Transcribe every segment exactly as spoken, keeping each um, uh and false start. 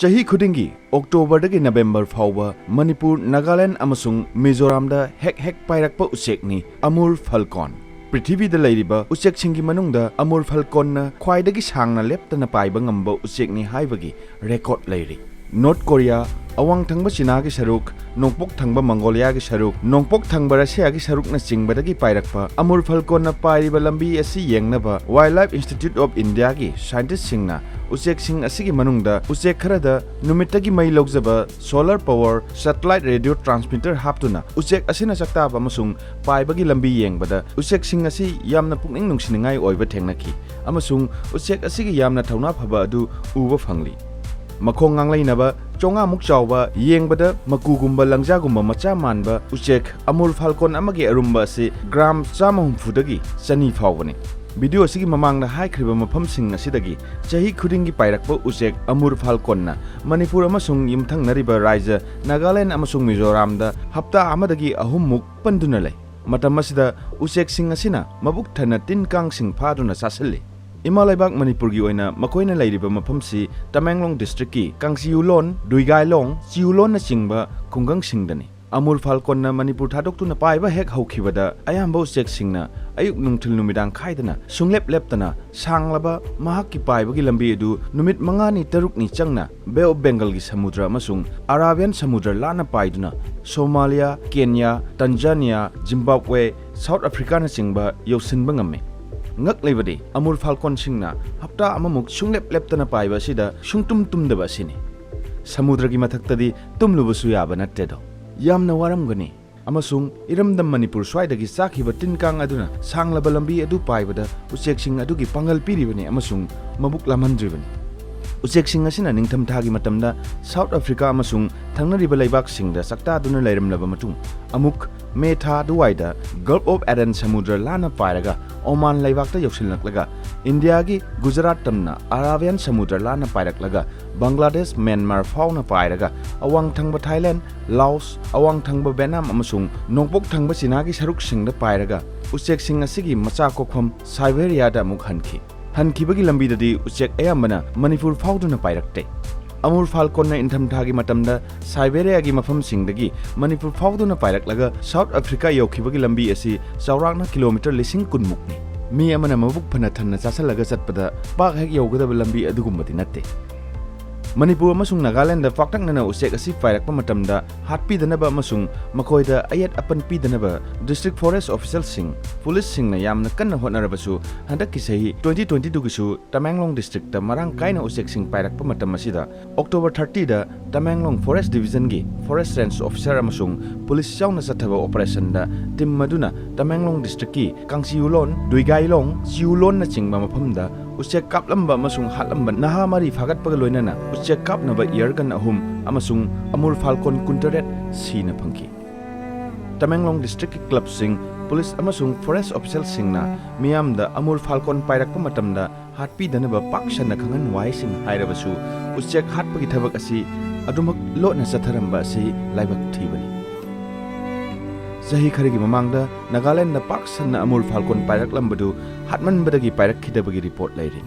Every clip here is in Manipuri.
ꯆꯍꯤ ꯈꯨꯗꯤꯡꯒꯤ ꯑꯣꯛꯇꯣꯕꯔꯗꯒꯤ ꯅꯕꯦꯝꯕꯔ ꯐꯥꯎꯕ ꯃꯅꯤꯄꯨꯔ, ꯅꯥꯒꯥꯂꯦꯟꯗ ꯑꯃꯁꯨꯡ ꯃꯤꯖꯣꯔꯥꯝꯗ ꯍꯦꯛ ꯍꯦꯛ ꯄꯥꯏꯔꯛꯄ ꯎꯆꯦꯛꯅꯤ ꯑꯃꯨꯔ ꯐꯥꯜꯀꯣꯟ꯫ ꯄ꯭ꯔꯤꯊꯤꯕꯤꯗ ꯂꯩꯔꯤꯕ ꯎꯆꯦꯛꯁꯤꯡꯒꯤ ꯃꯅꯨꯡꯗ ꯑꯃꯨꯔ ꯐꯥꯜꯀꯣꯟꯅ ꯈ꯭ꯋꯥꯏꯗꯒꯤ ꯁꯥꯡꯅ ꯂꯦꯞꯇꯅ ꯄꯥꯏꯕ ꯉꯝꯕ ꯎꯆꯦꯛꯅꯤ ꯍꯥꯏꯕꯒꯤ ꯔꯦꯀꯣꯔꯗ ꯂꯩꯔꯤ꯫ ꯅꯣꯔꯠ ꯀꯣꯔꯤꯌꯥ, ꯑꯋꯥꯡ ꯊꯪꯕ ꯆꯤꯅꯥꯒꯤ ꯁꯔꯨꯛ, ꯅꯣꯡꯄꯣꯛ ꯊꯪꯕ ꯃꯪꯒꯣꯂꯤꯌꯥꯒꯤ ꯁꯔꯨꯛ, ꯅꯣꯡꯄꯣꯛ ꯊꯪꯕ ꯔꯁꯤꯌꯥꯒꯤ ꯁꯔꯨꯛꯅꯆꯤꯡꯕꯗꯒꯤ ꯄꯥꯏꯔꯛꯄ ꯑꯃꯨꯔ ꯐꯥꯜꯀꯣꯟꯅ ꯄꯥꯏꯔꯤꯕ ꯂꯝꯕꯤ ꯑꯁꯤ ꯌꯦꯡꯅꯕ Wildlife Institute of Indiaꯒꯤ ꯁꯥꯏꯟꯇꯤꯁꯁꯤꯡꯅ ꯎꯆꯦꯛꯁꯤꯡ ꯑꯁꯤꯒꯤ ꯃꯅꯨꯡꯗ ꯎꯆꯦꯛ ꯈꯔꯗ ꯅꯨꯃꯤꯠꯇꯒꯤ ꯃꯩ ꯂꯧꯖꯕ solar power satellite radio transmitter ꯍꯥꯞꯇꯨꯅ ꯎꯆꯦꯛ ꯑꯁꯤꯅ ꯆꯥꯛꯇꯥꯕ ꯑꯃꯁꯨꯡ ꯄꯥꯏꯕꯒꯤ ꯂꯝꯕꯤ ꯌꯦꯡꯕꯗ ꯎꯆꯦꯛꯁꯤꯡ ꯑꯁꯤ ꯌꯥꯝꯅ ꯄꯨꯛꯅꯤꯡ ꯅꯨꯡꯁꯤꯅꯤꯡꯉꯥꯏ ꯑꯣꯏꯕ ꯊꯦꯡꯅꯈꯤ, ꯑꯃꯁꯨꯡ ꯎꯆꯦꯛ ꯑꯁꯤꯒꯤ ꯌꯥꯝꯅ ꯊꯧꯅꯥ ꯐꯕ ꯑꯗꯨ ꯎꯕ ꯐꯪꯂꯤ꯫ ꯃꯈꯣꯡ ꯉꯥꯡꯂꯩꯅꯕ ꯆꯥꯝꯃꯉꯥꯃꯨꯛ ꯆꯥꯎꯕ, ꯌꯦꯡꯕꯗ ꯃꯀꯨꯒꯨꯝꯕ ꯂꯪꯖꯥꯒꯨꯝꯕ ꯃꯆꯥ ꯃꯥꯟꯕ ꯎꯆꯦꯛ ꯑꯃꯨꯔ ꯐꯥꯜꯀꯣꯟ ꯑꯃꯒꯤ ꯑꯔꯨꯝꯕ ꯑꯁꯤ ꯒ꯭ꯔꯥꯝ ꯆꯥꯝꯃ ꯍꯨꯝꯐꯨꯗꯒꯤ ꯆꯅꯤ ꯐꯥꯎꯕꯅꯤ꯫ ꯚꯤꯗꯤꯑꯣ ꯑꯁꯤꯒꯤ ꯃꯃꯥꯡꯗ ꯍꯥꯏꯈ꯭ꯔꯤꯕ ꯃꯐꯝꯁꯤꯡ ꯑꯁꯤꯗꯒꯤ ꯆꯍꯤ ꯈꯨꯗꯤꯡꯒꯤ ꯄꯥꯏꯔꯛꯄ ꯎꯆꯦꯛ ꯑꯃꯨꯔ ꯐꯥꯜꯀꯣꯟꯅ ꯃꯅꯤꯄꯨꯔ ꯑꯃꯁꯨꯡ ꯌꯨꯝꯊꯪꯅꯔꯤꯕ ꯔꯥꯏꯖ ꯅꯥꯒꯥꯂꯦꯟ ꯑꯃꯁꯨꯡ ꯃꯤꯖꯣꯔꯥꯝꯗ ꯍꯞꯇꯥ ꯑꯃꯗꯒꯤ ꯑꯍꯨꯝꯃꯨꯛ ꯄꯟꯗꯨꯅ ꯂꯩ꯫ ꯃꯇꯝ ꯑꯁꯤꯗ ꯎꯆꯦꯛꯁꯤꯡ ꯑꯁꯤꯅ ꯃꯕꯨꯛ ꯊꯟꯅ ꯇꯤꯟ ꯀꯥꯡꯁꯤꯡ ꯐꯥꯗꯨꯅ ꯆꯥꯁꯤꯜꯂꯤ꯫ ꯏꯃꯥ ꯂꯩꯕꯥꯛ ꯃꯅꯤꯄꯨꯔꯒꯤ ꯑꯣꯏꯅ ꯃꯈꯣꯏꯅ ꯂꯩꯔꯤꯕ ꯃꯐꯝꯁꯤ ꯇꯃꯦꯡꯂꯣꯡ ꯗꯤꯁꯇ꯭ꯔꯤꯛꯀꯤ ꯀꯥꯡꯆꯤꯌꯨꯂꯣꯟ, ꯗꯨꯏꯒꯥꯏꯂꯣꯡ, ꯆꯤꯌꯨꯂꯣꯟꯅꯆꯤꯡꯕ ꯈꯨꯡꯒꯪꯁꯤꯡꯗꯅꯤ꯫ ꯑꯃꯨꯔ ꯐꯥꯜꯀꯣꯟꯅ ꯃꯅꯤꯄꯨꯔ ꯊꯥꯗꯣꯛꯇꯨꯅ ꯄꯥꯏꯕ ꯍꯦꯛ ꯍꯧꯈꯤꯕꯗ, ꯑꯌꯥꯝꯕ ꯎꯆꯦꯛꯁꯤꯡꯅ ꯑꯌꯨꯛ ꯅꯨꯡꯊꯤꯜ ꯅꯨꯃꯤꯗꯥꯡ ꯈꯥꯏꯗꯅ ꯁꯨꯡꯂꯦꯞ ꯂꯦꯞꯇꯅ ꯁꯥꯡꯂꯕ ꯃꯍꯥꯛꯀꯤ ꯄꯥꯏꯕꯒꯤ ꯂꯝꯕꯤ ꯑꯗꯨ ꯅꯨꯃꯤꯠ ꯃꯉꯥꯅꯤ ꯇꯔꯨꯛꯅꯤ ꯆꯪꯅ ꯕꯦ ꯑꯣꯐ ꯕꯦꯡꯒꯜꯒꯤ ꯁꯃꯨꯗ꯭ꯔ ꯑꯃꯁꯨꯡ ꯑꯔꯥꯕꯤꯌꯥꯟ ꯁꯃꯨꯗ꯭ꯔ ꯂꯥꯟꯅ ꯄꯥꯏꯗꯨꯅ ꯁꯣꯃꯥꯂꯤꯌꯥ, ꯀꯦꯟꯌꯥ, ꯇꯟꯖꯥꯅꯤꯌꯥ, ꯖꯤꯝꯕꯥꯕꯋꯦ, ꯁꯥꯎꯠ ꯑꯐ꯭ꯔꯤꯀꯥꯅꯆꯤꯡꯕ ꯌꯧꯁꯤꯟꯕ ꯉꯝꯃꯤ꯫ ꯉꯛꯂꯤꯕꯗꯤ, ꯑꯃꯨꯔ ꯐꯥꯜꯀꯣꯟꯁꯤꯡꯅ ꯍꯞꯇꯥ ꯑꯃꯃꯨꯛ ꯁꯨꯡꯂꯦꯞ ꯂꯦꯞꯇꯅ ꯄꯥꯏꯕ ꯑꯁꯤꯗ ꯁꯨꯡꯇꯨꯝ ꯇꯨꯝꯗꯕ ꯑꯁꯤꯅꯤ꯫ ꯁꯃꯨꯗ꯭ꯔꯒꯤ ꯃꯊꯛꯇꯗꯤ ꯇꯨꯝꯂꯨꯕꯁꯨ ꯌꯥꯕ ꯅꯠꯇꯦꯗꯣ꯫ ꯌꯥꯝꯅ ꯋꯥꯔꯝꯒꯅꯤ꯫ ꯑꯃꯁꯨꯡ ꯏꯔꯝꯗꯝ ꯃꯅꯤꯄꯨꯔ ꯁ꯭ꯋꯥꯏꯗꯒꯤ ꯆꯥꯈꯤꯕ ꯇꯤꯟ ꯀꯥꯡ ꯑꯗꯨꯅ ꯁꯥꯡꯂꯕ ꯂꯝꯕꯤ ꯑꯗꯨ ꯄꯥꯏꯕꯗ ꯎꯆꯦꯛꯁꯤꯡ ꯑꯗꯨꯒꯤ ꯄꯥꯡꯒꯜ ꯄꯤꯔꯤꯕꯅꯤ ꯑꯃꯁꯨꯡ ꯃꯕꯨꯛ ꯂꯥꯝꯍꯟꯗ꯭ꯔꯤꯕꯅꯤ꯫ ꯎꯆꯦꯛꯁꯤꯡ ꯑꯁꯤꯅ ꯅꯤꯡꯊꯝꯊꯥꯒꯤ ꯃꯇꯝꯗ ꯁꯥꯎꯠ ꯑꯐ꯭ꯔꯤꯀꯥ ꯑꯃꯁꯨꯡ ꯊꯪꯅꯔꯤꯕ ꯂꯩꯕꯥꯛꯁꯤꯡꯗ ꯆꯥꯛꯇꯥꯗꯨꯅ ꯂꯩꯔꯝꯂꯕ ꯃꯇꯨꯡ, ꯑꯃꯨꯛ ꯃꯦ ꯊꯥ ꯑꯗꯨꯋꯥꯏꯗ ꯒꯜꯐ ꯑꯣꯐ ꯑꯦꯗꯟ ꯁꯃꯨꯗ꯭ꯔ ꯂꯥꯟꯅ ꯄꯥꯏꯔꯒ ꯑꯣꯃꯥꯟ ꯂꯩꯕꯥꯛꯇ ꯌꯧꯁꯤꯜꯂꯛꯂꯒ ꯏꯟꯗꯤꯌꯥꯒꯤ ꯒꯨꯖꯔꯥꯠ ꯇꯝꯅ ꯑꯔꯥꯕꯤꯌꯥꯟ ꯁꯃꯨꯗ꯭ꯔ ꯂꯥꯟꯅ ꯄꯥꯏꯔꯛꯂꯒ ꯕꯪꯒ꯭ꯂꯥꯗꯦꯁ, ꯃ꯭ꯌꯥꯟꯃꯥꯔ ꯐꯥꯎꯅ ꯄꯥꯏꯔꯒ ꯑꯋꯥꯡ ꯊꯪꯕ ꯊꯥꯏꯂꯦꯟꯗ, ꯂꯥꯑꯣꯁ, ꯑꯋꯥꯡ ꯊꯪꯕ ꯚꯦꯠꯅꯥꯝ ꯑꯃꯁꯨꯡ ꯅꯣꯡꯄꯣꯛ ꯊꯪꯕ ꯆꯤꯅꯥꯒꯤ ꯁꯔꯨꯛꯁꯤꯡꯗ ꯄꯥꯏꯔꯒ ꯎꯆꯦꯛꯁꯤꯡ ꯑꯁꯤꯒꯤ ꯃꯆꯥ ꯀꯣꯛꯐꯝ ꯁꯥꯏꯕꯦꯔꯤꯌꯥꯗ ꯑꯃꯨꯛ ꯍꯟꯈꯤ꯫ ꯍꯟꯈꯤꯕꯒꯤ ꯂꯝꯕꯤꯗꯗꯤ ꯎꯆꯦꯛ ꯑꯌꯥꯝꯕꯅ ꯃꯅꯤꯄꯨꯔ ꯐꯥꯎꯗꯨꯅ ꯄꯥꯏꯔꯛꯇꯦ꯫ ꯑꯃꯨꯔ ꯐꯥꯜꯀꯣꯟꯅ ꯏꯪꯊꯝꯊꯥꯒꯤ ꯃꯇꯝꯗ ꯁꯥꯏꯕꯦꯔꯤꯌꯥꯒꯤ ꯃꯐꯝꯁꯤꯡꯗꯒꯤ ꯃꯅꯤꯄꯨꯔ ꯐꯥꯎꯗꯨꯅ ꯄꯥꯏꯔꯛꯂꯒ ꯁꯥꯎꯠ ꯑꯐ꯭ꯔꯤꯀꯥ ꯌꯧꯈꯤꯕꯒꯤ ꯂꯝꯕꯤ ꯑꯁꯤ ꯆꯥꯎꯔꯥꯛꯅ ꯀꯤꯂꯣꯃꯤꯇꯔ ꯂꯤꯁꯤꯡ ꯀꯨꯟ ꯃꯨꯛꯅꯤ꯫ ꯃꯤ ꯑꯃꯅ ꯃꯕꯨꯛ ꯐꯅ ꯊꯟꯅ ꯆꯥꯁꯤꯜꯂꯒ ꯆꯠꯄꯗ ꯄꯥꯛ ꯍꯦꯛ ꯌꯧꯒꯗꯕ ꯂꯝꯕꯤ ꯑꯗꯨꯒꯨꯝꯕꯗꯤ ꯅꯠꯇꯦ꯫ ꯃꯅꯤꯄꯨꯔ ꯑꯃꯁꯨꯡ ꯅꯥꯒꯥꯂꯦꯟꯗ ꯄꯥꯛꯇꯛꯅꯅ ꯎꯆꯦꯛ ꯑꯁꯤ ꯄꯥꯏꯔꯛꯄ ꯃꯇꯝꯗ ꯍꯥꯠꯄꯤꯗꯅꯕ ꯑꯃꯁꯨꯡ ꯃꯈꯣꯏꯗ ꯑꯌꯦꯠ ꯑꯄꯟ ꯄꯤꯗꯅꯕ district forest officialꯁꯤꯡ, ꯄꯨꯂꯤꯁꯁꯤꯡꯅ ꯌꯥꯝꯅ ꯀꯟꯅ ꯍꯣꯠꯅꯔꯕꯁꯨ, ꯍꯟꯗꯛꯀꯤ ꯆꯍꯤ twenty twenty twoꯒꯤꯁꯨ ꯇꯃꯦꯡꯂꯣꯡ districtꯇ ꯃꯔꯥꯡ ꯀꯥꯏꯅ ꯎꯆꯦꯛꯁꯤꯡ ꯄꯥꯏꯔꯛꯄ ꯃꯇꯝ ꯑꯁꯤꯗ October thirtyꯗ ꯇꯃꯦꯡꯂꯣꯡ Forest Divisionꯒꯤ forest range officer ꯑꯃꯁꯨꯡ ꯄꯨꯂꯤꯁ ꯌꯥꯎꯅ ꯆꯠꯊꯕ operationꯗ team ꯑꯗꯨꯅ ꯇꯃꯦꯡꯂꯣꯡ districtꯀꯤ ꯀꯥꯡꯆꯤꯎꯂꯣꯟ, ꯗꯨꯏꯒꯥꯏꯂꯣꯡ, ꯆꯤꯎꯂꯣꯟꯅꯆꯤꯡꯕ ꯃꯐꯝꯗ ꯎꯆꯦꯛ ꯀꯥꯞꯂꯝꯕ ꯑꯃꯁꯨꯡ ꯍꯥꯠꯂꯝꯕ ꯅꯍꯥ ꯃꯔꯤ ꯐꯥꯒꯠꯄꯒ ꯂꯣꯏꯅꯅ ꯎꯆꯦꯛ ꯀꯥꯞꯅꯕ air gun ꯑꯍꯨꯝ ꯑꯃꯁꯨꯡ ꯑꯃꯨꯔ ꯐꯥꯜꯀꯣꯟ ꯀꯨꯟꯇꯔꯦꯠ ꯁꯤꯅ ꯐꯪꯈꯤ꯫ ꯇꯃꯦꯡꯂꯣꯡ districtꯀꯤ clubꯁꯤꯡ, ꯄꯨꯂꯤꯁ ꯑꯃꯁꯨꯡ forest officialꯁꯤꯡꯅ ꯃꯤꯌꯥꯝꯗ ꯑꯃꯨꯔ ꯐꯥꯜꯀꯣꯟ ꯄꯥꯏꯔꯛꯄ ꯃꯇꯝꯗ ꯍꯥꯠꯄꯤꯗꯅꯕ ꯄꯥꯛ ꯁꯟꯅ ꯈꯪꯍꯟ ꯋꯥꯍꯩꯁꯤꯡ ꯍꯥꯏꯔꯕꯁꯨ, ꯎꯆꯦꯛ ꯍꯥꯠꯄꯒꯤ ꯊꯕꯛ ꯑꯁꯤ ꯑꯗꯨꯃꯛ ꯂꯣꯠꯅ ꯆꯠꯊꯔꯝꯕ ꯑꯁꯤ ꯂꯥꯏꯕꯛ ꯊꯤꯕꯅꯤ꯫ ꯆꯍꯤ ꯈꯔꯒꯤ ꯃꯃꯥꯡꯗ ꯅꯥꯒꯥꯂꯦꯟꯗ ꯄꯥꯛ ꯁꯟꯅ ꯑꯃꯨꯔ ꯐꯥꯜꯀꯣꯟ ꯄꯥꯏꯔꯛꯂꯝꯕꯗꯨ ꯍꯥꯠꯃꯟꯕꯗꯒꯤ ꯄꯥꯏꯔꯛꯈꯤꯗꯕꯒꯤ report ꯂꯩꯔꯤ꯫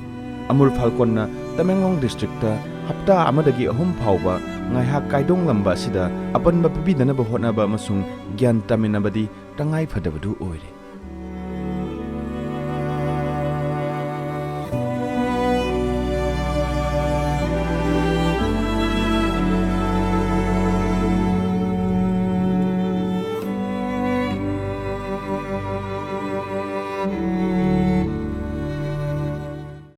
ꯑꯃꯨꯔ ꯐꯥꯜꯀꯣꯟꯅ ꯇꯃꯦꯡꯂꯣꯡ districtꯇ ꯍꯞꯇꯥ ꯑꯃꯗꯒꯤ ꯑꯍꯨꯝ ꯐꯥꯎꯕ ꯉꯥꯏꯍꯥꯛ ꯀꯥꯏꯗꯣꯡꯂꯝꯕ ꯑꯁꯤꯗ ꯑꯄꯟꯕ ꯄꯤꯕꯤꯗꯅꯕ ꯍꯣꯠꯅꯕ ꯑꯃꯁꯨꯡ ꯒ꯭ꯌꯥꯟ ꯇꯥꯃꯤꯟꯅꯕꯗꯤ ꯇꯉꯥꯏ ꯐꯗꯕꯗꯨ ꯑꯣꯏꯔꯦ꯫